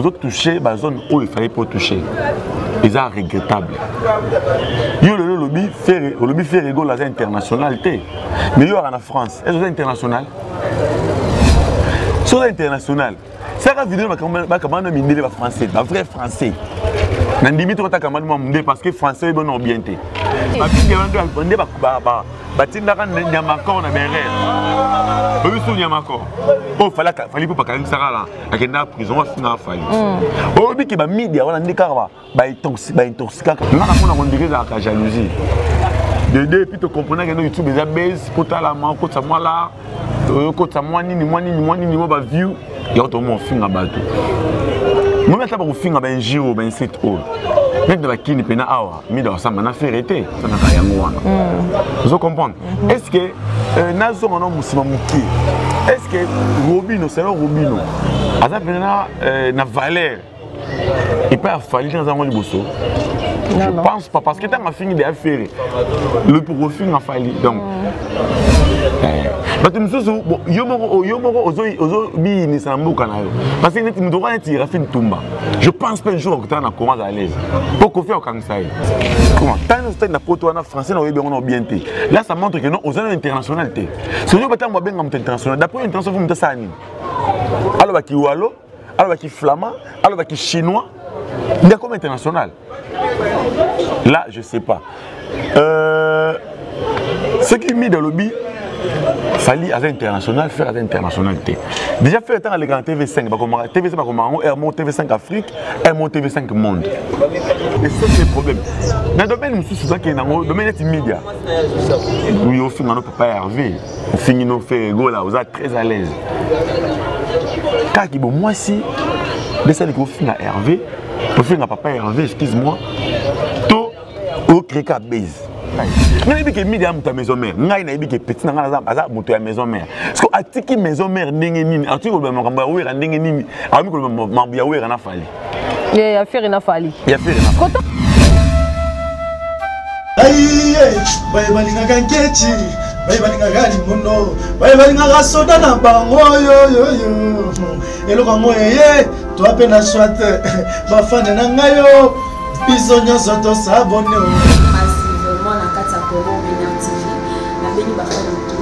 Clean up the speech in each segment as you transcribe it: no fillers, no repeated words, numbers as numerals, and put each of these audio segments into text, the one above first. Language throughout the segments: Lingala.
Ozo toucher ba zone oyo il fallait pas toucher. Eza regrettable. Yo lelo olobi Ferre, olobi Ferre Gola aza international te. Mais yo aka na France, est-ce que international? Soza international. Saka vidéo bakamana mindele ba français, ba vrai français. Na ndimi to kata kamana mundele parce que français ebona bien te. Ba bibia nde ba batindaka nyamakor na berere oyebi so nyamakor oyo fali mpo bakangisaka la akenda prison afinga fali mm. oyebi ke bamidia wana nde kaka baintoxikaka nga namona kondire ezalaka jalousie de deux epuis tocomprenaka ndo youtube eza base mpo talama okotisa mwa lar okotisa mwa nini mwa nini mwa nini mwa baview yango tokoma kofinga bato momi ata bakofinga bainjure oyo bainsite oyo neti na bakini mpena awa mida osamba na fere te sanaka yango wana mm. ozo comprendre mm -hmm. est ce que euh, nazonga na mosima moke est ce que robino selon robino aza mpena na, euh, na valeur epai ya fali te naza yango liboso je pense pas parce que ntango afingi deya fere le pour kofinga fali donc mm. eh, bato mosusu yo moko yo moko ozobiyinisa na mboka na yo parce que neti moto oka neti rafine tumba je pense mpe jour akutana na congo aza alaise mpo kofi akokangisa ye comment ntango nyonso tali na poto wana français na oyebi yango na bien te là ça montre que non oza na international te soki batango babenga moto international d'après international fo moto asala nini alobaki walo alobaki flamand alobaki chinois nde comme international là je sais pas euh, soki mida alobi fali aza international fer aza international te déjà fer ntango aleka na tv5 bakomaka tv5 bakomaka yango airmont tv5 afrique airmont tv5 monde et ça c'est problème na domaine mosusu ozakende yango domaine neti media oyo ofinga no papa hervé ofingi no ferre gola oza très à l'aise kaka bomwasi nde esaliki ofinga hervé ofinga papa hervé excuse moi to ocrée ka base ngai nayebi ke midi ya moto ya maison mère ngai nayebi ke petit na ngai aza moto ya maison mère parce que atiki maison mère ndenge nini atiki koloba makambo ya wera ndenge nini akomi koloba makambo ya wera na fali ya fere na fali ya fere na fali aiye baye balingaka nkechi baye balingaka limono baye balingaka soda na bango yoyoyo eloko yango eye toa mpe na swat bafane na ngai yo biso nyonso tosabone massivement na kati ya congo winner tv nabengi bafani to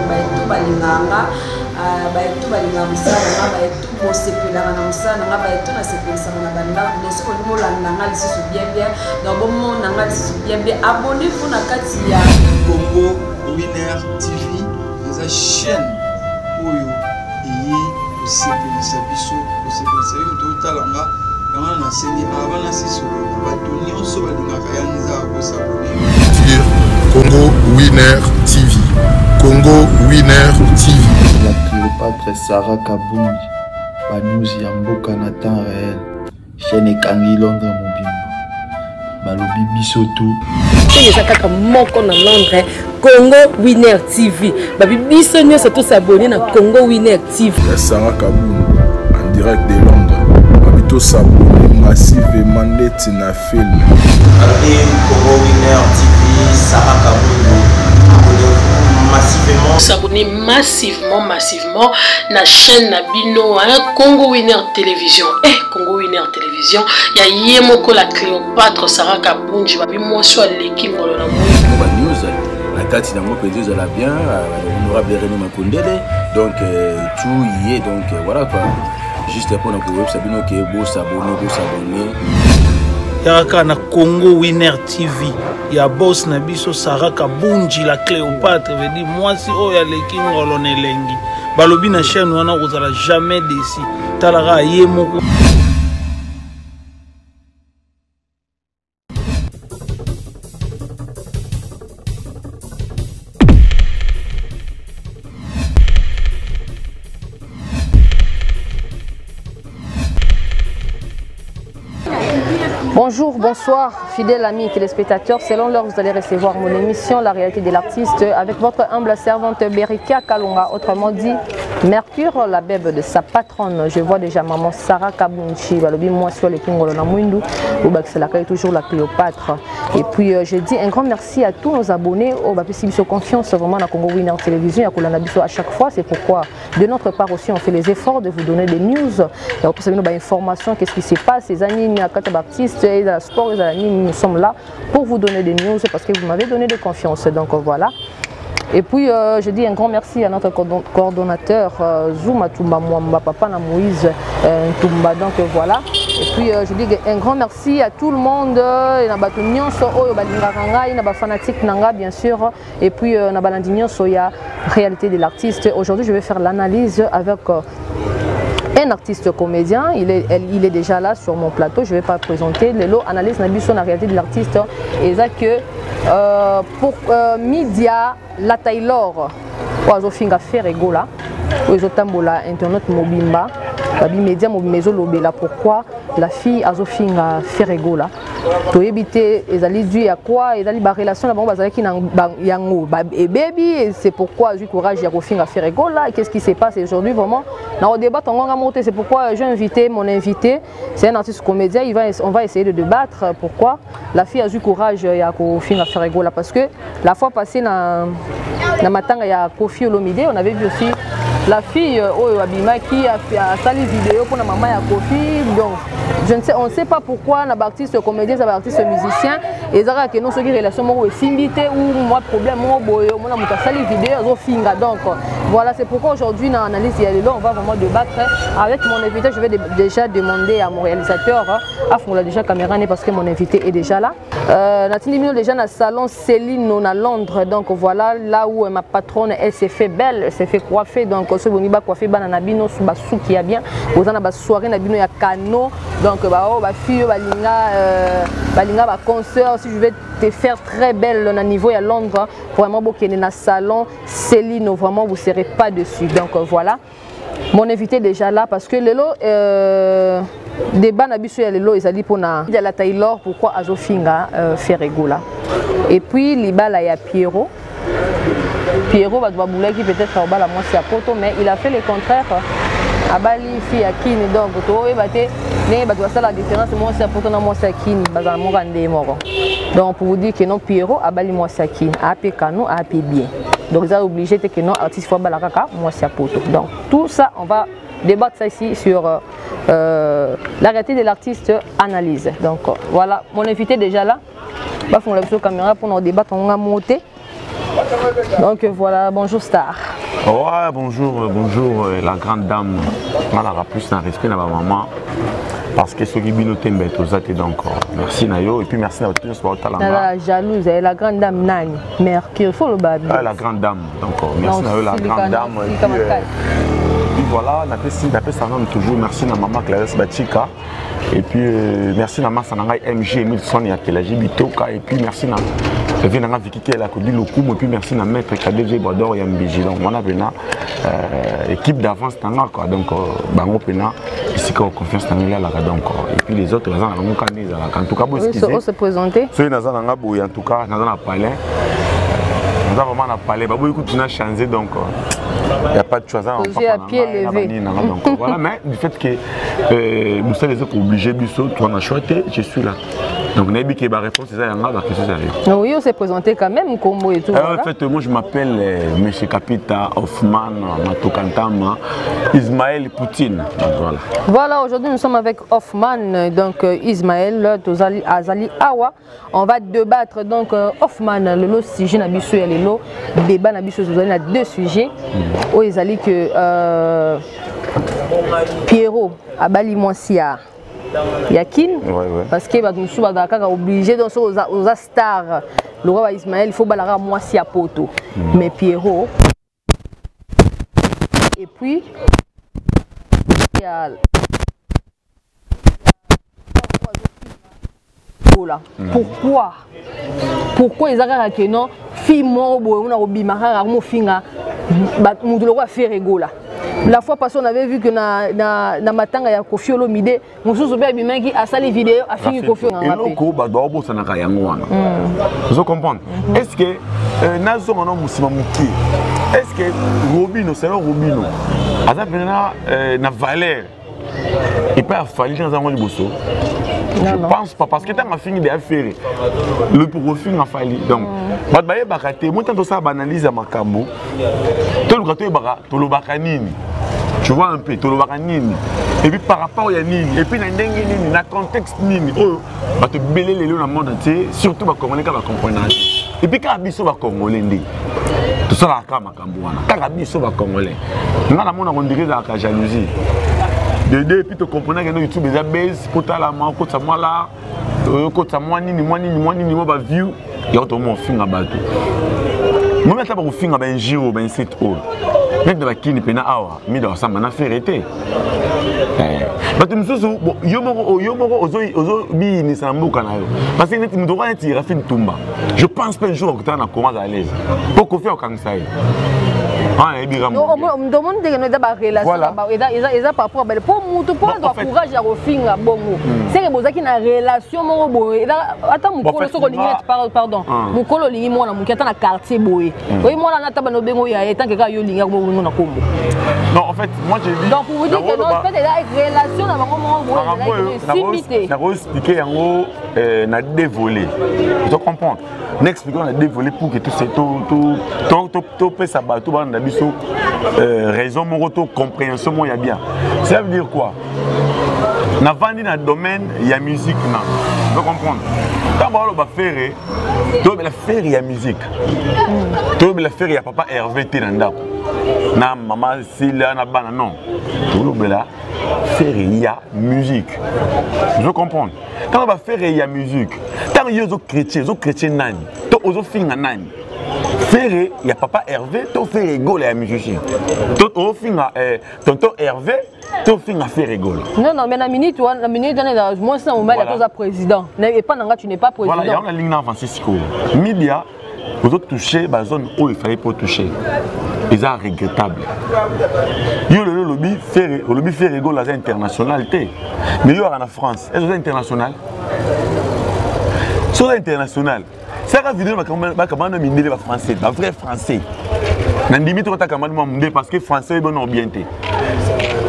bayetu balingaka nga bayetu balingaka mosala na nga bayetu bosepelaka na mosala na nga bayetu nasepelisaka na bandako donc soki olingi olanda nga lisusu bien bien donc bomona nga lisusu bien bien abonne vous na kati ya congo winner tv eza chaîne oyo eye kosepelisa biso kosepelisa yo moto otala nga yango wana nasengi avant nasisolola bato nyonso balingaka ya nza kosabone sur Congo Winner TV. Congo Winner TV. La Cléopâtre Sarah Kabungi, ba news ya mboka na temps réel. Chaîne ekangi Londres mobimba. Balobi biso tout. Chaîne eza kaka moko na Londres, Congo Winner TV. Babi biso nyonso to s'abonner na Congo Winner TV. Ya Sarah Kabungi en direct de Londres. Babi to s'abonner massivement ndeti na film. Balobi Congo Winner TV, Sarah Kabundu, abonnez-vous massivement. S'abonner massivement, massivement na chaîne na bino hein, Congo Winner Télévision. Eh, Congo Winner Télévision, ya ye moko la Cléopâtre Sarah Kabunji, babi mwasi aleki ngolo na moi. Ba news na kati nango mpenza ezala bien euh, honorable René Makondele donc euh, tout y est donc euh, voilà quoi juste mpona koyebisa bino ke bosabone bosabone yaka kaka na congo winner tv ya boss na biso sara kabunji la cléopâtre veut dire mwasi oyo aleki ngolo na elengi balobi na chaîne wana okozala jamais desi talaka ye moko Bonjour, bonsoir, fidèles amis téléspectateurs. Selon l'heure, vous allez recevoir mon émission La réalité de l'artiste avec votre humble servante Berika Kalonga, autrement dit Mercure, la bebe de sa patronne. Je vois déjà maman Sarah Kabunchi, balobi moi sur les Kingolo na Mwindu, ou toujours la Cléopâtre. Et puis je dis un grand merci à tous nos abonnés au bapesi biso confiance vraiment na Congo Winner Télévision ya kolanda biso à chaque fois. C'est pourquoi de notre part aussi on fait les efforts de vous donner des news et on peut ba informations, qu'est-ce qui se passe, les amis, ya kata baptiste, et la sport, les amis, nous sommes là pour vous donner des news parce que vous m'avez donné de confiance. Donc voilà. Et puis je dis un grand merci à notre coordonnateur Zuma Tumba Mwamba, papa na Moïse Tumba. Donc voilà. Et puis je dis un grand merci à tout le monde et na bato nyonso oyo balingaka ngai, na ba fanatique nanga bien sûr. Et puis na balandi nyonso ya réalité de l'artiste. Aujourd'hui, je vais faire l'analyse avec un artiste comédien, il est déjà là sur mon plateau, je vais pas présenter. Lelo analyse na biso na réalité de l'artiste et ça que pour Media la Taylor oyo azofinga Ferre Gola, oyo ezotambola internet mobimba, babi média mobimba ezolobela pourquoi la fille azofinga Ferre Gola. Toyebi te ezali dû à quoi, ezali ba relation na bango bazalaki na yango ba ebebi, et c'est pourquoi azwi courage ya kofinga Ferre Gola. Qu'est-ce qui se passe aujourd'hui vraiment na o débat ngonga monte, c'est pourquoi j'ai invité mon invité, c'est un artiste comédien, on va essayer de débattre pourquoi la fille a eu courage ya kofinga Ferre Gola, parce que la fois passée na matanga ya Koffi Olomide, on avait vu aussi la fille oyo abimaki a sali vidéo pour la maman ya Koffi. Donc je ne sais, on ne sait pas pourquoi na artiste comédien, na artiste musicien, et ça que non ceux qui relation moko esimbité ou moi problème moko boyo mona muta sali vidéo azo finga. Donc voilà, c'est pourquoi aujourd'hui dans l'analyse il y a le long, on va vraiment débattre avec mon invité. Je vais déjà demander à mon réalisateur à fond la déjà caméra parce que mon invité est déjà là. Natindi Mino déjà dans le salon Céline à Londres. Donc voilà là où ma patronne elle s'est fait belle, elle s'est fait coiffer. Donc ce boni ba coiffer bana na bino sous ba sou qui a bien. Aux na ba soirée na bino ya cano. Donc ba oh ba fille ba linga ba linga ba concert, si je vais te faire très belle na niveau ya Londres, vraiment bokene na salon Céline, vraiment vous serez pas dessus. Donc voilà. Mon invité déjà là parce que lelo débat na biso ya lelo ezali pona ya la Taylor pourquoi azofinga Ferre Gola. Et puis libala ya Pierrot. Pierrot bato babulaki peut-être obala mwasi ya poto, mais il a fait le contraire. Abali fille ya Kini, donc toyeba te ndenge bato basala la différence mwasi ya poto na mwasi ya Kini bazala moko ya nde moko. Donc pour vous dire que non, Pierrot abali mwasi ya Kini, ape kano, ape bien. Donc ils ont obligé que non artiste faut bala kaka mwasi ya poto. Donc tout ça on va débattre ça ici sur la réalité de l'artiste analyse. Donc voilà, mon invité déjà là. Bah font la caméra pour nous débattre, on va monter. Donc voilà, bonjour Star. Ouais, bonjour, bonjour la grande dame. On a plus un respect à ma maman parce que ce qui bino tembe tozate. Donc merci Nayo et puis merci à tous pour talent. La jalouse, la grande dame Nani, Mercure, faut le battre. Ah, la grande dame. Donc merci Non, Nayo la Silicon, grande dame. Et Silicon puis voilà, napesi sa nom toujours merci na maman Clarisse Bachika. Et puis merci na massa na ngai MG Milson ya Pelagie Bitoka et puis merci na Vieux nanga Vicky Kela Kodi Lokumu et puis merci na maître KDG Bador ya Mbiji. Donc on a pena équipe d'avance nanga quoi. Donc bango pena ici quoi confiance nanga là là donc et puis les autres naza na bango kaneza là. En tout cas, bo Oui, excusez. on se présenter. Soki naza nanga boye en tout cas naza na palais. Naza vraiment na palais. Ba boye kutu na changer donc il y a pas de choix, hein, Posé à papa pied nanga, levé. na banini nanga, donc voilà, mais du fait que Moussa les a obligé biso, toi na choix te, je suis là. Donc nayebi que ba réponse eza yanga, ba question eza yo. Oui, on s'est présenté quand même Kombo et tout, voilà. En fait, moi je m'appelle Monsieur Kapita Hoffman Matokantama Ismaël Poutine. Donc, voilà. Voilà, aujourd'hui nous sommes avec Hoffman, donc Ismaël Tozali Azali Awa. On va débattre donc Hoffman, le lot sujet na biso ya lelo, débat na biso tozali na deux sujets. Oyo ezali que Pierrot abali mwasi ya Yakin, parce que bato mosusu bazalaka kaka obligé donc soki oza star le roi Ismaël il faut balaka mwasi ya poto. Mais Pierrot et puis il y a Ola. Pourquoi? Pourquoi ils ont que non fille moko boye on a obima kaka mo finga ba mutu lokwa Ferre Gola. La fois passée on avait vu que na matanga ya Koffi Olomide mosusu pe abimaki asali vidéo afingi Koffi Olomide. Eloko ba ba bosanaka yango wana. Vous comprenez? Est-ce que nazonga na musima muki? Est-ce que Robino, c'est Robino? Aza mpena na valeur epai ya Fally te, naza yango liboso. Je pense pas, parce que ntango afingi deya Ferre, le pour kofinga Fally, donc bato bayebaka te. Mo ntango tosala baanalyse ya makambo, toluka toyebaka tolobaka nini, tu vois un peu, tolobaka nini et puis par rapport ya nini et puis na ndenge nini, na contexte nini. Oyo bato ebele lelo na monde entier, surtout bacongolais, kaka bacomprendre te. Et puis kaka biso bacongolais nde tosalaka kaka makambo wana, kaka biso bacongolais. Nga namona kondire ezalaka jalousie de deux, et puis tocomprendre que no YouTube eza base po talama, okotisa mwa lar, okotisa mwa nini, mwa nini, mwa nini, mwa baview yango. Tokoma kofinga bato momi, ata bakofinga bainjure, bainsite oyo neti na bakini mpena awa mida kosamba na Ferre te. Bato mosusu, yo moko, yo moko ozobiyinisa na mboka na yo, parce que neti moto oka neti Rafine Tumba, je pense pas un jour akotala na Congo aza à l'aise, mpo Kofi akokangisa ye wana, nayebi. Omoni ndenge no eza barelation, eza par rapport bale, mpo mutu mpo azwa courage ya kofinga bongo, seke bozalaki na relation moko boye. Ata mokolo soki olingi neti, pardon, mokolo olingi mwana moke ata na quartier boye, oyi mwana na ata bana obengo ya ye, tant que kaka yo olingi bongo na kombo. Non, en fait, moi j'ai dit Donc pour vous dire que non, peut-être eza relation na bango moko boye esimbi te. Nakoexpliquer yango na deux volets, ozo comprendre? Na expliquer na deux volets pour que topesa bato bana na biso raison moko to compréhension moko ya bien. Ça veut dire quoi? Navandi na domaine ya musique na ozo comprendre, ntango baloba Ferre, toyobela Ferre ya musique, toyobela Ferre ya papa Hervé te na ndako na mama Sila na bana. Non, tolobela Ferre ya musique, ozo comprendre? Ntango baFerre ya musique, ntango yo ozochrétien, ozochrétien nani to ozofinga nani? Ferre ya papa Hervé to Ferre Gola ya musicien? To ofinga tonton Hervé to finga Ferre Gola? Non, non, mais na minute wana, na minute wana ezala mwasi na mobali. Ata oza président, epa na nga tu n'es pas président. Voilà, yango nalingi na avance sikoyo. Media ozotouche bazone oyo efallait po touche, eza regrettable. Yo lelo olobi Ferre, olobi Ferre Gola aza international te, mais yo aka na France, est oza international? So oza international, saka video bakamba na mindele, bafrançais, bavrai français. Nandimi tokota kambani mwa mondele, parce que français oyebi ono bien te.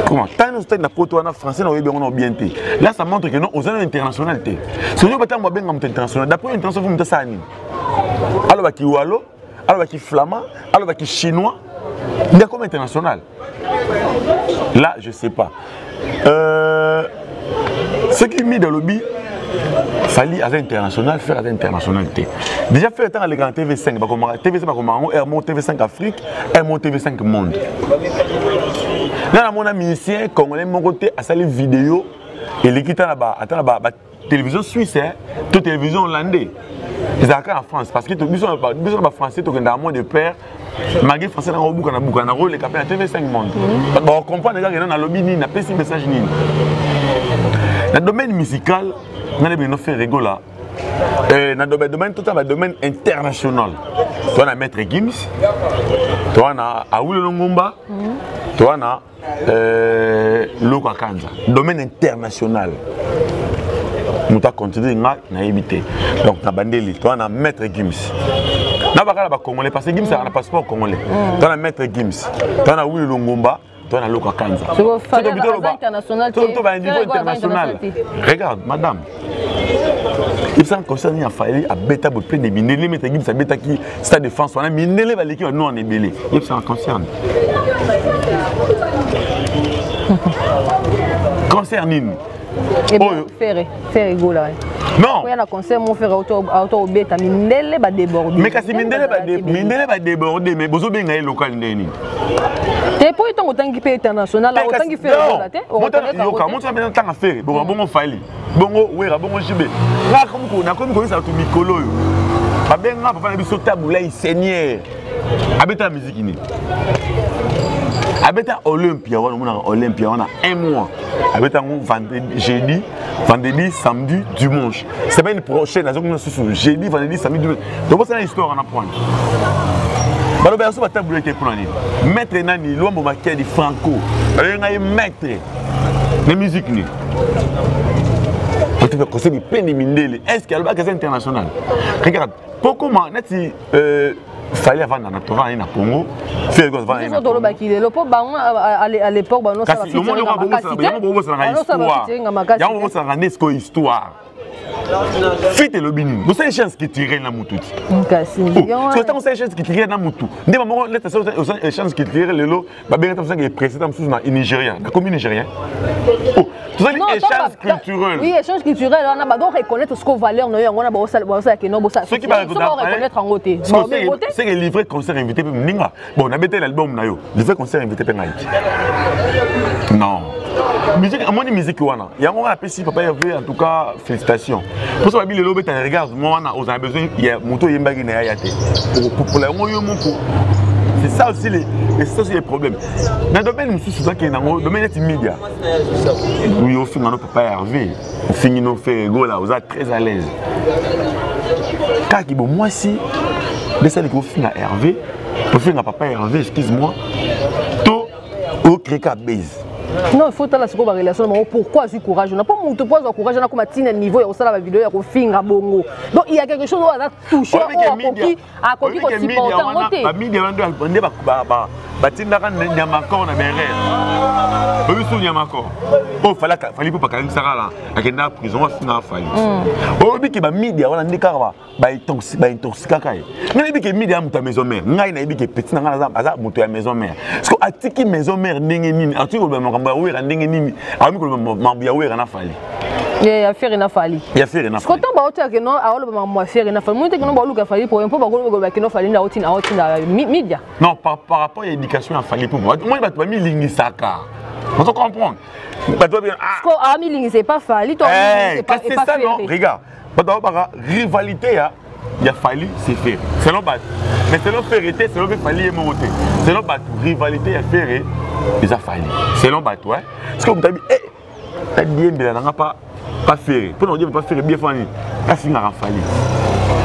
Comment ntango nyonso tali na poto wana, français na oyebi yango na bien te? Là, ça montre que non, oza na international te. Soki batango babenga moto international, d'après international, fo moto asala nini? Alobaki walo, alobaki flamand, alobaki chinois nde akoma international? Là, je sais pas. Soki Mida alobi Fally aza international, Ferre aza international te. Déjà Ferre, ntango aleka na TV5, bakomaka TV5, bakomaka yango Airmont TV5 Afrique, Airmont TV5 Monde. Nga namona musicien congolais moko te asali video eleki ata na ba télévision suisse to télévision hollandais. Ezalaka na France, parce que biso na bafrançais tokendaka moins de père, malgré français nanga obuka na buka, nakoleka mpe na TV5 Monde, bato bakocomprendre kaka ena nalobi nini, napesi message nini. Na domaine musical, nga nayebi no Ferre Gola na domaine tota, ba domaine international, toa na Maître Gims, toa na Awilo Longomba, toa na Loka Kanza. Domaine international, moto acontinue nga nayebi te. Donc na bandeli, toa na Maître Gims na bakala bacongolais, parce que Gims azala na passeport congolais. Toa na Maître Gims, toa na Wili Longomba, toa na Loka Kanza. To ba niveau international. Regarde, madame, ebisaka concert nini ya Fally abeta boye plein de mindele? Maître Gims abetaki Stade de France wana, mindele baleki banoir na ebele. Yebisaka concert nini? Oyo Ferre Gola? Non. Oya na concert mo Ferre auto obeta, mindele badéborde. Mais kasi mindele badéborde, mais bozobenga ye local nde nini? Te, po ntango otangi mpe international, otangi Ferre Gola te. Yoka, moto abe ntanga Ferre bongo, bongo Fally, bongo Wera, bongo JB. Nga nakomi koyebisa bato mikolo oyo babenga papa na biso Tabulai Seigneur, abeta miziki nini? Abeta Olympia wana, omonaka Olympia wana un mois, abeta yango jeudi, vendredi, samedi, dimanche. Semaine prochaine azokuna susu jeudi, vendredi, samedi, dimanche. Tobosana histoire wana point. Baloba yaso batabula ete mpona nini? Maître nani, Lwambo Makiadi Franco, babenga ye maître na musique nini? Bato bakoseli plein de mindele, est ce que alobaka eza international? Regarde, po koma neti Fally avanda na tovanda ye na Congo, Ferre Gola avanda ye na tolobaki lelo mpo bango à l'époque banosala yango bobosanaka histoire, yango bobosanaka nde sikoyo histoire. Fite elobi nini? Bosali échange culturel na mutu ti ntango osali échange culturel na mutu nde bamoko leta échange culturel lelo babengata mosaka président mosusu na Nigérien, nakomi Nigérien. Oh, tozali échange culturel. Oui, échange culturel wana bazo reconnaître siko valeur na yo, yango wana baosala keno bosala soki bareconnaître yango te. C'est que livrer concert invité mpe moninga, bon, nabeteli album na yo, livrer concert invité mpe ngai non. Musique, amoni musique wana, yango wana apesi papa Hervé. En tout cas, félicitations mposo babi lelo obeta. Regarde moi wana, ozala besoin ya moto oyembaki na yaya te, okopupola yango yo moko. C'est ça aussi les, et c'est ça aussi les problèmes na domaine mosusu. Ozakende nango domaine neti media, oui, ofinga no papa Hervé, ofingi no Ferre Gola, oza très à l'aise. Kaka bomwasi nde esaliki ofinga Hervé, ofinga papa Hervé, excuse moi, to ocrée ka base. Non, il faut tala sikoyo barelation na bango. Pourquoi azwi courage na mpo motu, mpo azwa courage na koma ntina niveau ya kosala bavideo ya kofinga bongo? Donc il y a quelque chose oyo aza touché, oyo akoki kosupporte yango te. Bamedia wana nde batindaka Nyamakor na berere. Oyebi so Nyamakor oyo Fally mpo bakangisaka la akendaka prison, afingaka Fally. Oyebi ke bamedia wana nde kaka baintoxikaka ye. Ngai nayebi ke media ya moto ya Maison Mère, ngai nayebi ke petit na ngai aza moto ya Maison Mère. Parce que atiki Maison Mère ndenge nini? Atiki koloba makambo ya Wera ndenge nini? Akomi koloba makambo ya Wera na Fally. Ya Ferre na Fally. Ya Ferre na Fally. Ntango baotiaka keno aoloba makambo ya Ferre na Fally, moni te keno baoluka Fally problème mpo bakoloba keno Fally nde aotinda media? Non, par rapport ya éducation ya Fally, mpo moi bato bamilingisaka, ozo comprendre, bato babi ah amilingisa epa Fally to c'est ça. Non, regarde, bato babaka rivalité ya Fally, c'est Ferre selon bato, mais selon Ferre te, selon mpe Fally ye moko te. Selon bato, rivalité ya Ferre eza Fally selon bato. Parce que moto abi nadiembela nanga pa Ferre, mpo na kodiembela pa Ferre bien fani afingaka Fally.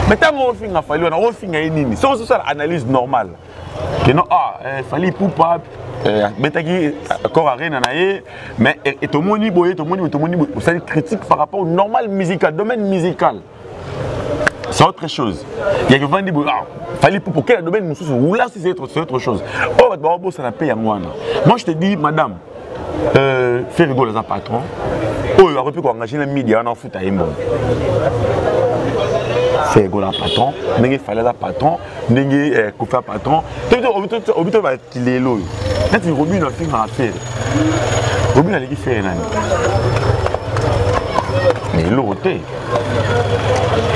Mais ntango ofinga Fally wana, ofinga ye nini? Soki osala analyse normale keno ah Fally Ipupa abetaki Accor Arena na ye, mais tomoni boye, tomoni boye, tomoni boye, osali critique par rapport au normal musical, domaine musical, c'est autre chose. Il y a vandi boye, ah Fally Ipupa quel domaine mosusu wula, si c'est autre chose. Oyo bato bakobosana mpe yango wana. Moi je te dis, madame, Ferre Gola aza patron oyo akoki mpe koengage na media wana, afuta ye mbongo. Ferre Gola patron ndenge Fally aza patron, ndenge Koffi patron, obi to bakilelo oyo neti Robino afingaka Ferre. Robino aleki Ferre nani? Mais eloko te,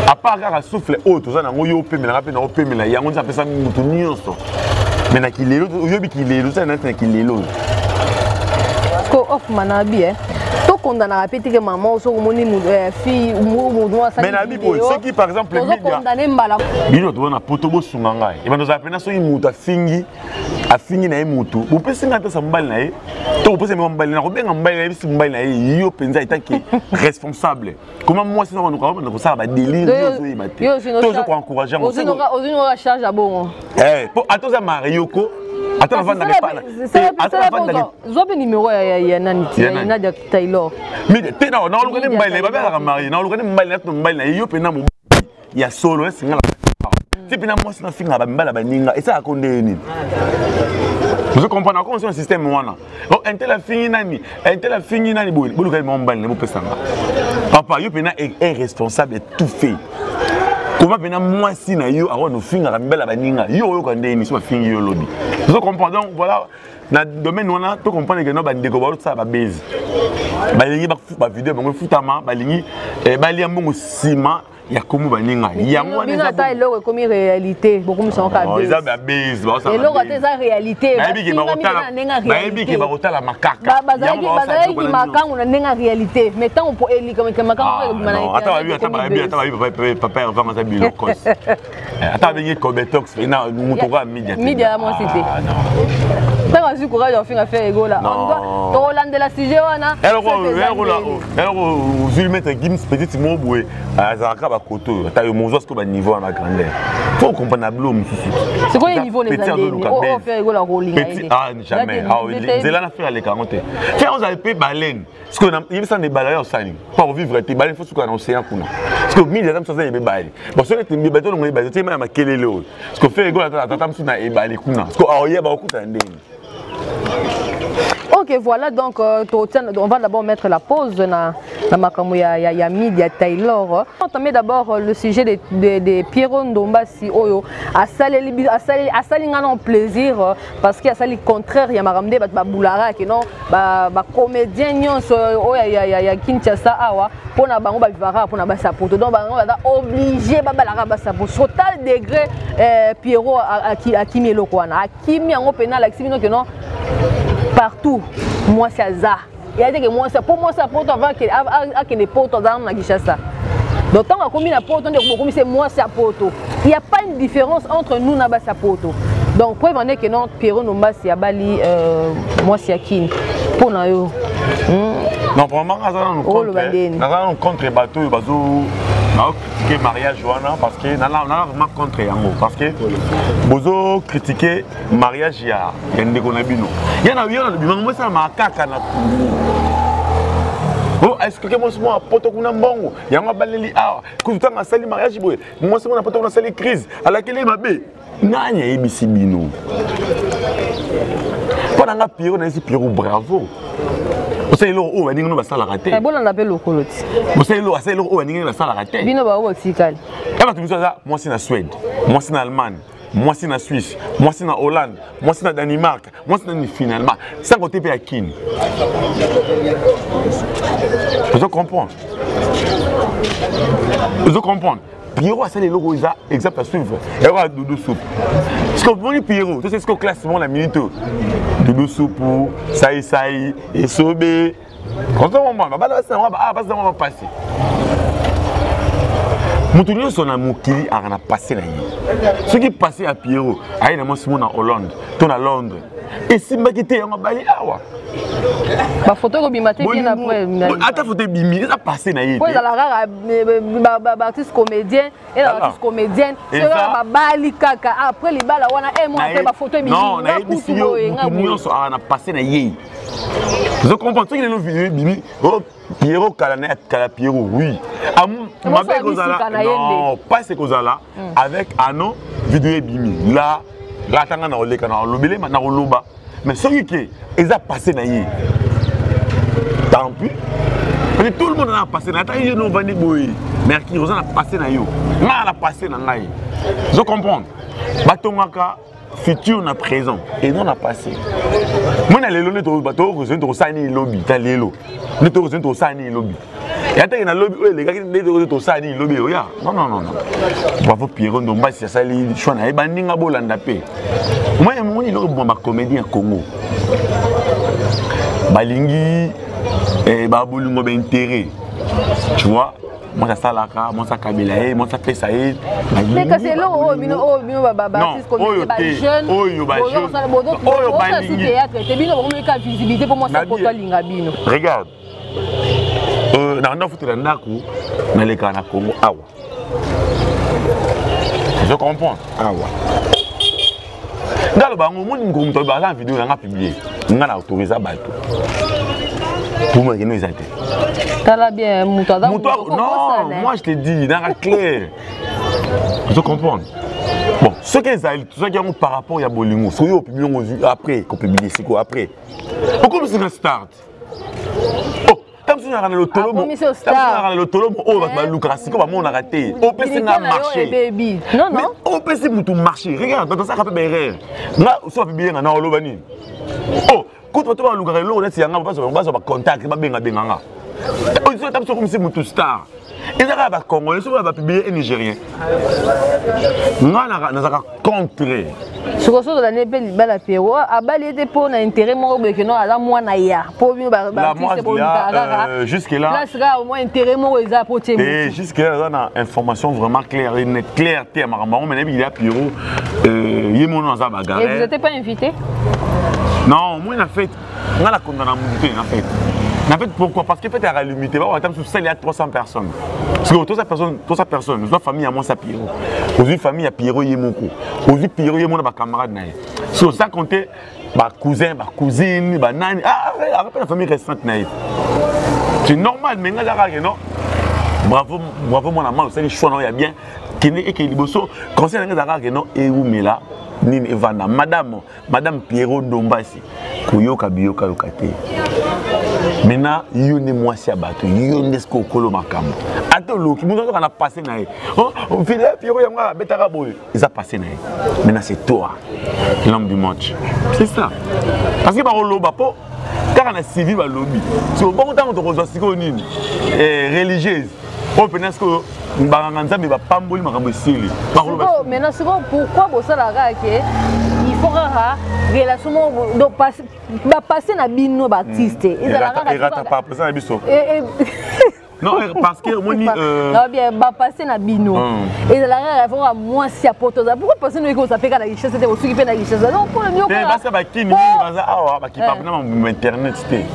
à part kaka souffle oyo toza nango, yo opemelanga mpe na opemela yango, nza apesa motu nyonso. Mais na kilelo, oyobi kilelo oza nati na kilelo oyo. Ko off manabi tokondanaka mpe teke mama, soki omoni fille motu. Mais nayebi boye, soki par exemple tozokondane mbala. Bino toza na poto, bosunga ngai. Ebanda ozala mpena soki moto afingi, afingi na ye motu, bopesi ngai ntasa mobali na ye to bopesi mwa mobali na kobenga mobali na ye, bisi mobali na ye, yo mpenza etake responsable koma mwasi na banda kosala badélire, yo ozoyeba te, to ozo koencourage yango. Ozwi charge ya bongo. Po ata oza marioko, ata navandaka. Zwa mpe nimero ya nani, ya Nadia Taylor. Te, naoluka nde mobali na ye, babelaka marie, naoluka nde mobali na ye, mobali na ye, yo mpena mobali ya solo esengala ti mpena mwasi nafingaka bamibali ya baninga, esalaka nde nini? Ozo comprendre akomi na système wana, un tel afingi nani, un tel afingi nani boye, boluka ye mobali na bopesanga. Papa, yo mpena irresponsable tout fait. Koma mpena mwasi na yo awa nofingaka mibali ya baninga, yo oyoka nde nini so bafingi yo lobi? Ozo comprendre? Donc voilà, na domaine wana to comprendre ke no bandeko bazosala babase, balingi bavideo bango efutama, balingi balia mbongo nsima ya komo baninga yango wana. Bino ata eloko ekomi réalité, bokomisa ngo. Eza babase. Eloko ata eza réalité. Bayebi ke bakotala makaka. Bazalaki makangu na ndenge ya réalité, mais ntango po elika makangu ekobima na ata bayebi, ata bayebi, ata bayebi papa Hervé aza bilokos, ata babengi cobetox na moto okoya media. Media ya mwasi te. Ntango azwi courage afinga Ferre Gola, tokolandela sujet wana. Eloko ozwi Maître Gims, petite mo boye azalaka bakoto oyo, ata yo mozwa sikoyo baniveau wana grandeur. Faut comprendre na bilo mosusu. Sikoyo niveau na eza ndeni oyo Ferre Gola kolinga ye te. Ah jamais. Ah nzela na Ferre aleka yango te. Ferre ozali mpe baleine. Sikoyo na yebisa na ebale ya osali. Mpo akovivre te baleine faut suka na océan kuna. Sikoyo mingi aza mosusu aza yebe bale. Bon soki ete mibale tolongo ebale te ya makelele oyo. Sikoyo Ferre Gola atata mosusu na ebale kuna. Sikoyo aoyeba okutana ndeni. Ok, voilà, donc on va d'abord mettre la pause na, na makambo ya, ya, ya midi ya Taylor. On entamer d'abord le sujet de Pierrot Ndombasi oyo asaleli asali asali nga non plaisir parce que asali contraire ya makambo nde bato babulara ke non ba, ba comédien nyonso oyo ya, ya, ya, ya Kinshasa awa mpona bango bavivaka mpona basapoto donc bango baza obligé babalaka basapoto sur tal degré Pierrot akimi eloko wana akimi yango mpena alakisi bino ke non partout mwasi aza ya teke mwasi mpo mwasi ya poto avant akende poto aza nanu na Kinshasa. Donc ntango akomi na poto nde bokomi se mwasi ya poto. Il y a pas une différence entre nous na basi ya poto. Donc preuve en est que non, Pierrot Ndombasi abali mwasi ya Kin mpo na yo. Non, vraiment naza nanu contre, naza nanu contre bato oyo bazo critiquer mariage wana parce que naza vraiment contre yango parce que bozo critiquer mariage ya ya ndeko na bino ya na yo na bino mo sala makaka na oh est-ce que mwasi moko apoto kuna mbongo yango abaleli awa kutu ntango asali mariage boye mwasi moko na poto kuna asali crise alakeli mabe nani ayebisi bino mpo na nga Pierrot nayesi Pierrot bravo osali eloko oyo baninga no basalaka te bolanda mpe lokolo ti osali eloko asali eloko oyo baninga basalaka te bino baoyo botikali ya bato mosusu aza mwasi na Suède, mwasi na Allemagne, mwasi na Suisse, mwasi na Hollande, mwasi na Danemark, mwasi na finalement sans côté mpe ya Kini. Ozo comprendre, ozo comprendre. Pierrot asali eloko eza exemple à suivre eloko ya Doudou Soupe. Parce que omoni Pierrot tosi siko classe moko na minute oyo Doudou Soupe saisai esobe ozomomona babala basi nango basi nango bapasi moto nyonso na mokili aka na passé na ye. Soki passé ya Pierrot aye na mwasi mo na Hollande to na Londres esimbaki te yango abali awa bafoto ekobima te bien après ata foto ebimi eza passé na ye po ezala kaka baartiste comédien ezala artiste comédienne soki babali kaka après libala wana e mwa mpe bafoto ebimi. Non, nayebisi yo moto nyonso aka na passé na ye. Ozo comprendre soki lelo video ebimi Pierrot kala na kala Pierrot oui mabe ekozala non passe ekozala avec ano video ebimi la latanga na oleka na olobele na koloba. Mais soki ke eza passé na ye tant pis parce que tout le monde a passé na ata yo no ovandi boye Mercure oza na passé na yo ngai na passé na ngai. Ozo comprendre batongaka futur na présent et non na passé. Moi na lelo nde tokozoni tokosala nini lobi ta lelo nde tokozoni tokosala nini lobi ya teke na lobi oyo elekaki nde tokozoni tokosala nini lobi oya. Non non non non, bravo Pierrot Ndombasi asali choix na ye baninga bolanda mpe moi emoni eloko eboma bacomédien ya Congo balingi babolingo baintérêt tu vois mwasi asalaka mwasi akabela ye mwasi apesa ye. Mais kasi eloko oyo bino oyo bino baartiste comédien bajeune oyo oyo balingi théâtre te bino bokomeka visibilité mpo mwasi apoto alinga bino. Regarde na ndafutela ndako nalekaka na Congo awa je comprends awa nga aloba yango omoni mokolo moto aloba aza na video nanga publie nga na autorisa bato pour moi kino eza te. Tala bien moto aza non moi je te dis nanga clair ozo comprendre. Bon soki ezali tozwaki yango par rapport ya bolingo soki opublie yango ozwi après kopublie sikoyo après okomisinga start ntango mosusu naka na lotolomo oyo bato balukaka sikoyo bamonaka te opesi nga marché opesi motu marché. Regarde bato basalaka mpe baerreur nga so bapublie nga na oloba nini oh kutu bato balukaka eloko neti yanga bazwa bacontact babengabenga nga ata biso okomisi motu star eza kaka bacongolais soki bapublie e nigérien nga nazalaka contre. Sikoyo soki olandi mpe libala Pierrot abali ete mpo na intérêt moko boye keno aza mwana ya mpo bino baartiste bolukaka kaka jusque là place kaka mwa intérêt moko eza po tie. Jusque là naza na information vraiment claire et net claire te ya makambo yango me nayebi ya Pierrot ye mono aza bagarre. Et vous n'êtes pas invité? Non, moi na fête nga nakondana mutu te na fête. Na fête pourquoi? Parce que fête ezalaka limité, bakota mosusu sali ya 300 personnes. Sikoyo 300 personnes, 300 personnes, ozwa famille ya mwasi ya Pierrot, ozwi famille ya Pierrot ye moko, ozwi Pierrot ye moko na bacamarade na ye, so sans compter bacousin, bacousine, banani, aka mpe na famille restante na ye, c'est normal. Mais nga azaka ke non, bravo, bravo mwana ma, osali choix na yo ya bien, kende ekende liboso. Conseil na nga ezalaka ke non, ewumela nini, evanda. Madame, madame Pierrot Ndombasi, koyoka biyokayoka te. Maintenant yo nde mwasi ya bato, yo nde soki okolo makambo, ata oluki moto azoka na passé na ye, file Pierrot yango abetaka boye, eza passé na ye. Maintenant c'est toi l'homme du match, c'est ça. Parce que bakoloba mpo kaka na civil balobi so bongo. Ntango tokozwa sikoyo nini, religieuse oyo mpena sikoyo banganga Nzambe bapamboli, makambo esili. Bakoloba maintenant sikoyo pourquoi bosalaka ke il faut kaka relation moko, donc bapasse na bino baartiste ezalaka erata par présent na biso? Non, parce que omoni Non, bien bapasse na bino ezalaka kaka faut mwasi ya poto. Pourquoi passe noki oza mpe kaka na richesse te, osuki mpe na richesse? Donc mpona bino basi ya bakini mingi baza awa, bakipa na mambo internet te.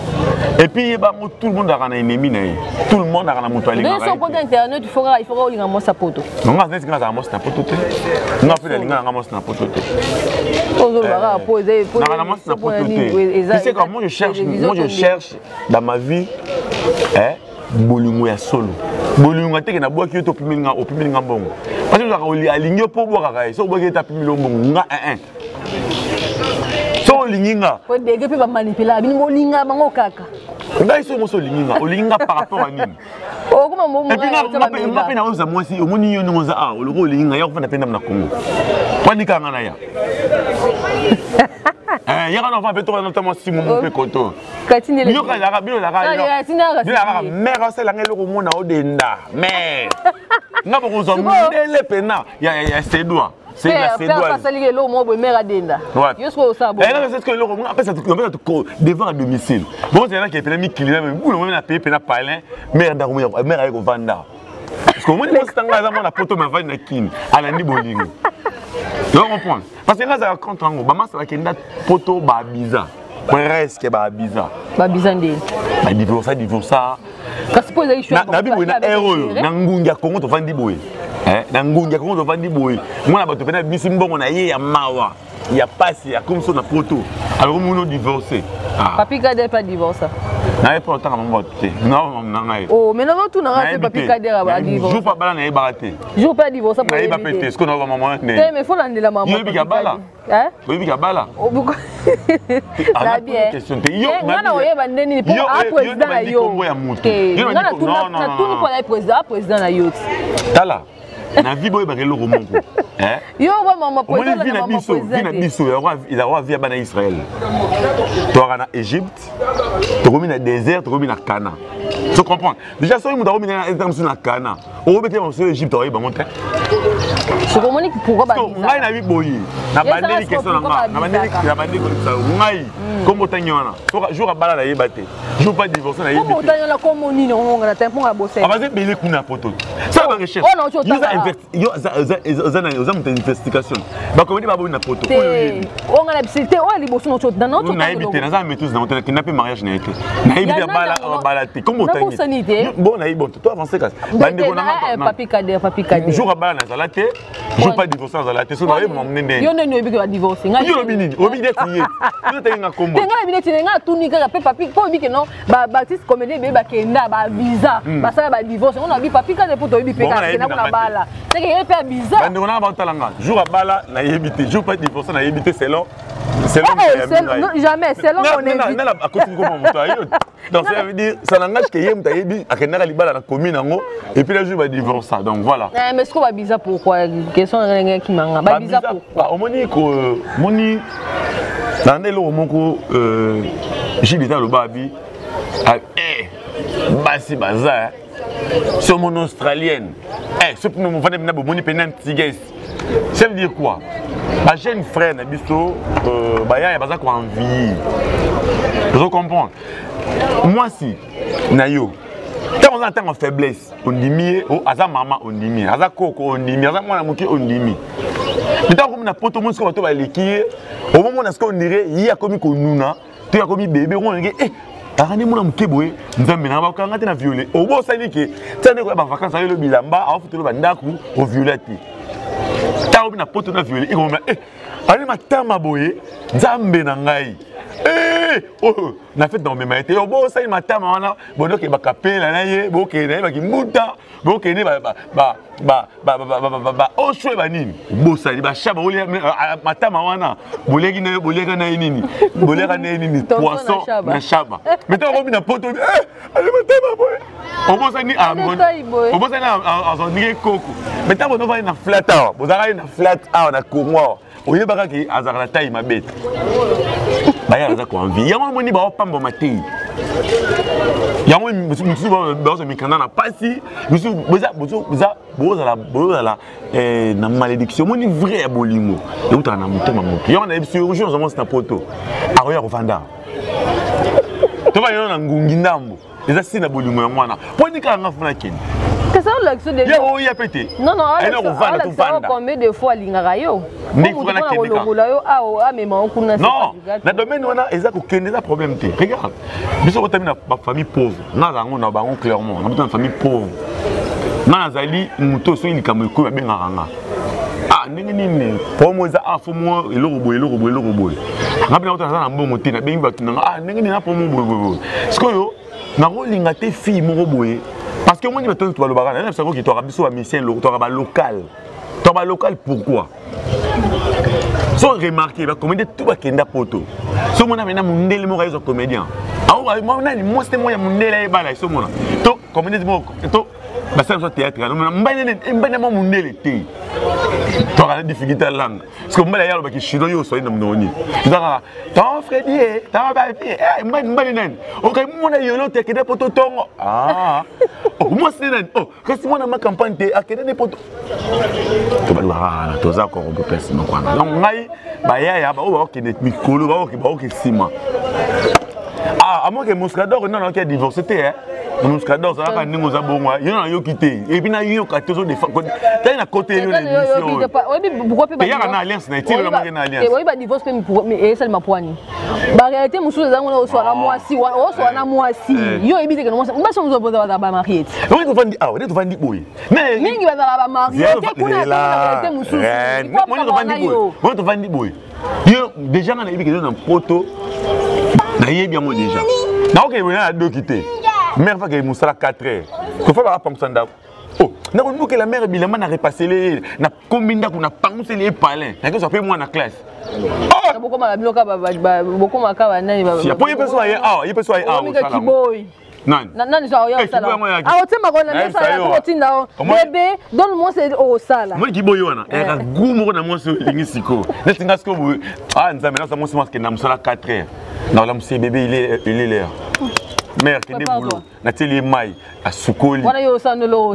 Et puis yebango, tout le monde aka na ennemi na ye, tout le monde aka na moto alingaka. So okota internet, il faut kaka olinga mwasi ya poto. Non, nga neti nga azala mwasi na poto te, nga mpe nalinga nanga mwasi na poto te. Ozoloba kaka po eza Nanga na mwasi na poto te. Tu sais quoi, moi je cherche dans ma vie, eh, bolingo ya solo, bolingo ateke nabwaki yo te, opimeli nga, opimeli nga mbongo, parce que ozalaka alingi yo mpo obwakaka ye. So obwaki ye te, apimeli yo mbongo. Nga un so olingi nga po dege mpe bamanipulaka bino, bolinga bango kaka. Ngai so moso olingi nga, olingi nga par rapport à nini? Okoma. Nga mpe na oza mwasi, omoni yo ndenge oza awa, oloki olingi nga, ya kofanda mpe ndambo na Congo, wandika nga na ya yaka na mpe toka mwasi momo mpe koto yoka ezalaka bino, ezalaka mare asalanga eloko mona odenda mare nga bokozwa mondele pena ya sedois. Asaliki eloko moko boye, mare adenda yo soki osala. Eloko apesa devant à domicile bon, zalaki epena mikili bula meme na paye pena palin, mare ndako, mare aye kovanda, parce que omoni mwasi tanga aza mwana poto, me avandi na Kini, alandi bolingo. Tu vas comprendre, parce que nga azalaka contre yango. Bamasa bakenda poto, babiza presque babiza. Babiza ndeni? Badivorsa, divorsa. Kasi mpo ezali Nabi boye na aire oyo, na ngungi ya Kongo tovandi boye, na ngungi ya Kongo tovandi boye, mwana bato pena bisi mbongo na ye ya mawa ya pasi, akomi so na poto, alors omoni divorce. Papi Kader pas divorce? Naye mpo otanga bango bato te na ngai. Oh, mais nango tunanga te, Papi Kader adivorce? Jour pa bala nayebaka te. Jour pe adivorce? Nayeba mpe te. Sikoyo naoba mama. Te, mais faut landela mama. Yoyebika bala, oyebika bala. Na bien nga na oyeba nde nini mpo a président na yo nga natuni mpo na président, a président na yo ti. Tala, na vie boyebaka eloko moko. Yo ba mama. Omoni vie na biso, vie na biso ezalaka vie ya bana Israel. Toyaka na Égypte, tokomi na désert, tokomi na Cana. So comprendre déjà, soki moto akomi na mosusu na Cana, okobetela mosusu Égypte, akoyeba bango te. Sokomoni pourquoi? Ngai nayebi boye, nabandeli question na nga, nabandeli kolekisa ngai kombo otangi wana. Jour abala nayeba te, jour pas divorce nayebi. Kombo otangi wana, kombo nini ongonga na te mponga bosela? Abaza ebele kuna poto, sala ba recherche. Yo oza moto ya investigation, bakomedi baboyi na poto. Oyo na biso te, oyo liboso. Nayebi te, naza na maîtrise nango te. Nakenda mpe mariage na ye te, nayebi te abala te. Kombo otangi te, bon, nayebi bon, to avance kasi bandeko. Na Papi Kader, Papi Kader. Jour abala nazala te, jour pas divorce nazala te, so nayebi mamu ndenge. Yo ndeni oyebi ke badivorce? Yo olobi nini? Olobi neti ye, yo otangi nga kombo. Te, ngai nayebi neti ngai atuni kaka mpe Papi, mpo oyebi ke non, baartiste comédien ebeye bakenda bavisa, basala badivorce ngo nabi Papi Kader, mpo toyebi mpe kaka kenda kuna bala seke ye mpe abiza. Bandeko nanga baotala nga, jour abala nayebi te, jour pas divorce nayebi te, selon Jamais selon mon invité. Akoti koma moto ayo, donc ça veut dire ça n'engage que ye moto ayebi akendaka libala na commune yango et puis la jour badivorce, donc voilà. Mais ce que babiza pourquoi? Question na ndenge kimanga, babiza pourquoi? Omoni ko moni na nde eloko moko Gilles aloba abi basi baza so omoni australienne, so mpona movanda mpena bomoni mpena antigaise. Ça veut dire quoi? Bajeune frère na biso bayaya baza koenvie. Ozo comprendre, mwasi na yo ntango oza na ntango ya faiblesse, ondimi ye, aza mama ondimi ye, aza koko ondimi, aza mwana moke ondimi. Me ntango akomi na poto, omoni sikoyo bato baleki ye, omomona sikoyo ondire ye akomi konuna to akomi bebe, omona ndenge. Akandi mwana moke boye, Nzambe na bakanga te na viole. Obosani ke tia ndeko ya ba vacances ayelo bilamba, awafutelo ba ndako, o viole te. Ntango na poto na viole, ekomona eh ali matama boye, Nzambe na ngai. Eh, oh, na fete na omema ye te. Obosani matama wana, bonoke bakapela na ye, bokende na ye bakimbuta. Bokende baoswe banini bosali bashaba olia matama wana boliaki na ye boliaka na ye nini boliaka na ye nini poisson na shaba mais ntango okomi na poto ali matama boye obosani obosani azondiki koko mais ntango bozofandi na flat awa bozalaka ye na flat awa na congo awa oyebaka ke azalaka na taille mabe te bayaka aza koenvie yango omoni baopambwama te yango mosusu bazwa mikanda na mpasi mosusu bozala bozala eh, na malédiction omoni vrai ya bolingo eutaka na motema moto yango nayebi soki jour oza mwasi na poto akoya kofanda tofanda na ngungi ndambo eza si na bolingo yango wana mpo nikaka nga funa kende ye oya mpe te kovanda tovanda combien de fois alingaka yo ndekolongola yo awa amema yo kuna non na domaine wana eza kokende eza problème te regarde biso kotami na bafamille pauvre nga aza yango na bango clairement na biso na famille pauvre nga nazali moto soki likambo ekoyi babengaka nga ah ndenge nini promo eza ah fo mwa eloko boye eloko boye eloko boye nga mpe nakuta naza na mbongo te nabengi bato nanga ah ndenge nini na promo boye boye boye sikoyo nakolinga te fille moko boye parce que omoni bato nyonso balobaka na nayebisaka oki twaka biso bamisien twaka balocal twaka balocal pourquoi so remarqué bacomédien tout bakenda poto so omona mena mondele moko ayezwa comédien nani mwasi te moko ya mondele ayebala so omona to comédien moko to basala biso théâtre wana mbani mbani mwa mondele te toka na difficulté ya langue parce que mbali aye alobaki chinois yo oswali na monoko nini eza kaka ton fredi e ton papi eh, mbani mbani nani okai mwana yolo te akende poto tongo ah. oh, mwasi nde nani oh, kasi mwana ma campagne te akende nde poto tobalukaka toza korobo place moko wana donc ngai bayaya baoyo baokende mikolo baoke nsima ah amoke muscador nano ayoki adivorce te eh? muscador ozalaka ndenge oza bongo yo nayoki te epuis nayoka te ozodetali na kote yo na émission eyaka na alliance na etilo namaki na alliance oyebi badivorce mpe esalema pwani baréalité mosusu eza ngona oswa na mwasi oswa na mwasi yo oyebi te kende mwasi basi mosusu bazala bamarie te oyebi tovandi awa nde tovandi boye mingi bazala bamarie te kuna réalité mosusu moni tovandi boye yo déjà nga nayebi kende na poto nayebi yango déjà nakokende boye na doki te mare fakende mosala 4 heures kofa bakapangusa ndako oh nakonukela mare bilamba na repasele ye nakombi ndako napanguseli ye palin nakezwa mpe mwana classe bokomaka banani po ye mpe so aye awa ye mpe so aye awa nani nani so aoya osala aotia makolo na mesa ya kotinda o bebe donne moi c'est osala moi kiboyi wana eyaka goût moko na mwasi oyo elingi sikoyo neti nga sikoyo boye ah nzambe naza mwasi mwasi kenda mosala 4 heures naolamusi bebe il est l'heure mère kende boulot natieli ye mai asukoli wana yo osala nolo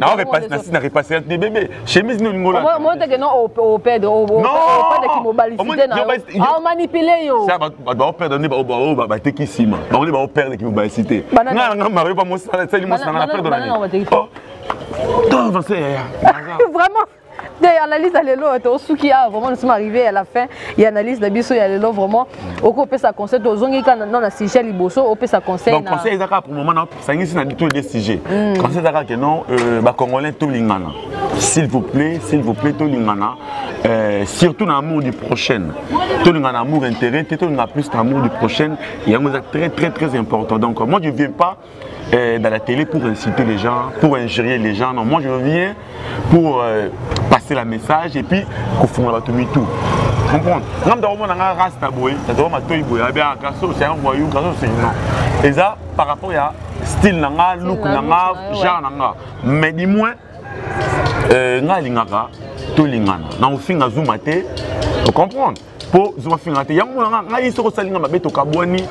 nasi na repasse te bebe chemise nini olingi olata moi teke non operdre operdre kimobalicité na yo aomanipule yo bato baoperdre nde baoyo bateki nsima bango nde baoperdre kimobalicité ngai nanga mario pa mwasi sali mwasi nanga na perdre na nini to avance yaya vraiment te analyse ya lelo tosuki awa vraiment nous sommes arrivés à la fin ya analyse na biso ya lelo vraiment okopesa conseil tozongi kaka na sujet liboso opesa conseil donc conseil eza kaka pour moment nasangisi na tous les sujets mm. conseil eza kaka ke non euh, bacongolais tolingana s'il vous plaît s'il vous plaît tolingana euh, surtout na amour du prochain tolingana amour intérêt te tolingana plus na amour du prochain yango eza très très très important donc moi je viens pas euh, dans la télé pour insulter les gens, pour injurier les gens. Non, moi je viens pour euh, passer la message et puis kofungola bato mitu. Comprendre? Nga mta komona nga rasta boye, tata matoyi boye, abia kaso c'est un voyou, kaso c'est non. Et ça par rapport ya style na nga, look na nga, genre na nga. Mais du moins euh, nga alingaka tolingana. Na ofinga zuma te, comprendre? Po zuma finga te. Yango nga ngai soko salinga mabe tokabwani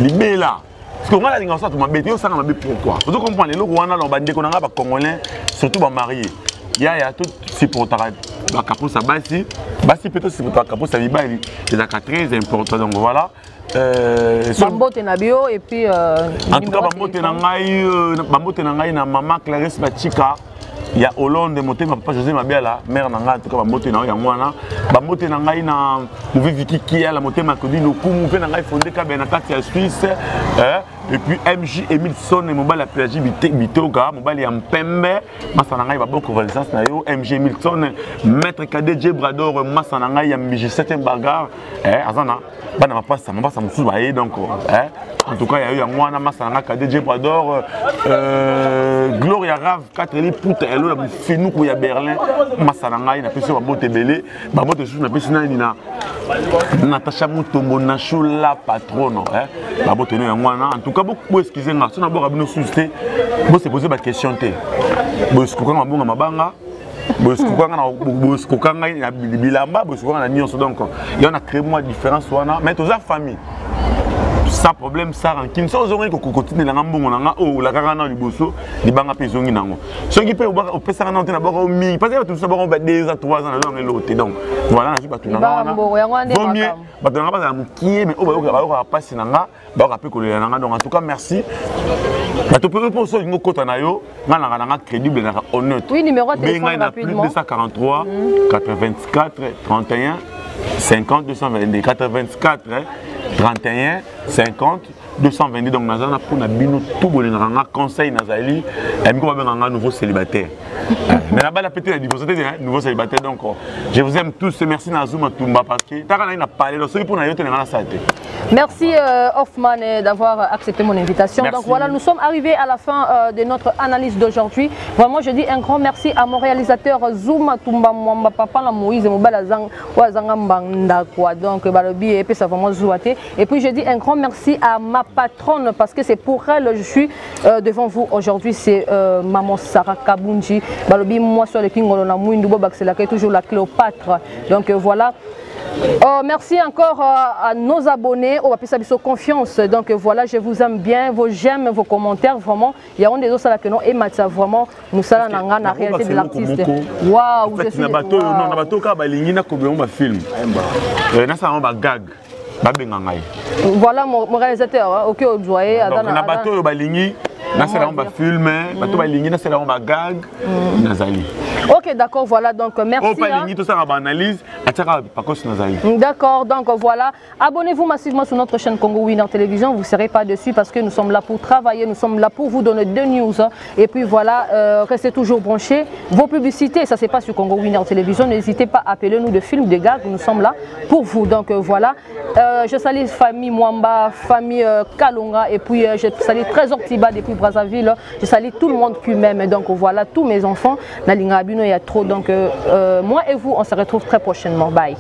libela. Parce que ngai nalingaka osala mabe te, yo osala mabe pourquoi? Ozo comprendre eloko wana na bandeko na ngai ba congolais, surtout ba mariés. Yaya to supportaka ba caprice ya basi, basi mpe to supportaka caprice ya mibali, ezalaka très important. Donc voilà. Euh, bambote na bio et puis euh, en tout cas bambote na ngai euh, bambote na ngai na mama Clarisse Bachika. Ya Hollande, motema papa José Mabiala, mère na ngai, en tout cas bambote na yo yango wana. Bambote na ngai na Movivi Kikiala, motema Claudine Okumu, mpe na ngai Fonde Kabe na kati ya Suisse. Eh, et puis MJ Emile Son, mobali ya Pelagie Bitoka, mobali ya Mpembe, masa na ngai ba bonne convalescence na yo, MJ Emile Son, maître cadet J Brador, masa na ngai ya Miji 7e bagarre, eh, azana bana mapasa mapasa mosusu baye donc eh, en tout cas ya yo yango wana masa na ngai cadet J Brador, Gloria Rave 4 liputa elo na mofinuku ya Berlin, masa na ngai napesi yo bambote ebele, bambote lisusu napesi nani na Natacha Mutombo Nasho la patronne, eh, bambote no yango wana. En tout cas bo excuse nga so naboka bino susu te, bo se poser ba question te, boesukokanga mabonga mabanga, boesukokanga ngai na bilamba, boesukokanga na nyonso. Donc ya na créé mwa différence wana, mais toza famille sans problème, sans rancune. So ozongi kotinela nga mbongo na nga oyo olakaka na liboso, libanga mpe ezongi nango. Soki mpe opesaka nano te na boko mingi, parce que bato mosusu bako ba 2 ans 3 ans nazonga eloko te. Donc voilà, nazwi bato na nga wana, vaut mieux bato na nga bazala mokie, mais oyo bayokaka mpasi na nga, bayoka mpe kolela na nga. Donc en tout cas merci bato mpe mpo so olingi okota na yo, nga nanga na nga crédible, naka honnête. Oui, numéro de téléphone ngai na plus 243 84 31 50 222, 84 31 50 222. Donc naza na mpona bino tout bolingaka nga conseil, nazali miko babenga nga nouveau célibataire, mais nabala pe te, na divorce te, nouveau célibataire. Donc je vous aime tous, merci na Zuma Tumba, parce que taka na na parler donc soki mpona yo te, na nga nasala te. Merci Hoffman d'avoir accepté mon invitation. Merci. Donc voilà, nous sommes arrivés à la fin de notre analyse d'aujourd'hui. Vraiment, je dis un grand merci à mon réalisateur Zuma Tumba Mwamba, papa la Moïse Mobala Zang, Wazanga Mbanda quoi. Donc balobi et puis ça vraiment zouaté. Et puis je dis un grand merci à ma patronne parce que c'est pour elle que je suis devant vous aujourd'hui. C'est maman Sarah Kabunji. Balobi moi sur le Kingolo na Mwindu Bob c'est la toujours la Cléopâtre. Donc voilà. Merci encore à nos abonnés, au Bapisa Biso Confiance. Donc voilà, je vous aime bien, vos j'aime, vos commentaires, vraiment. Il y a un des autres que non, et Matza, vraiment, nous sommes dans la réalité de l'artiste. Waouh, je suis. Na bateau, non, na bateau, ka balingi na kobe ba film. Na sa ba gag. Ba benga ngai. Voilà mon réalisateur, hein, OK, Odoye, Donc, na bateau balingi na sala ba film, bateau balingi na sala ba gag, nazali. OK, d'accord, voilà, donc merci. Oh, balingi tout ça ba analyse, ataka pakos nazali. D'accord, donc voilà, abonnez-vous massivement sur notre chaîne Congo Winner Télévision, vous ne serez pas déçus parce que nous sommes là pour travailler, nous sommes là pour vous donner deux news. Et puis voilà, restez toujours branchés. Vos publicités, ça se passe sur Congo Winner Télévision, n'hésitez pas à appeler nous de films, de gags, nous sommes là pour vous. Donc voilà, je salue famille Mwamba, famille Kalonga, et puis je salue Trésor Tiba depuis Brazzaville, je salue tout le monde qui m'aime. Donc voilà, tous mes enfants, Nalinga Abino, il y a trop. Donc moi et vous, on se retrouve très prochainement. Bye.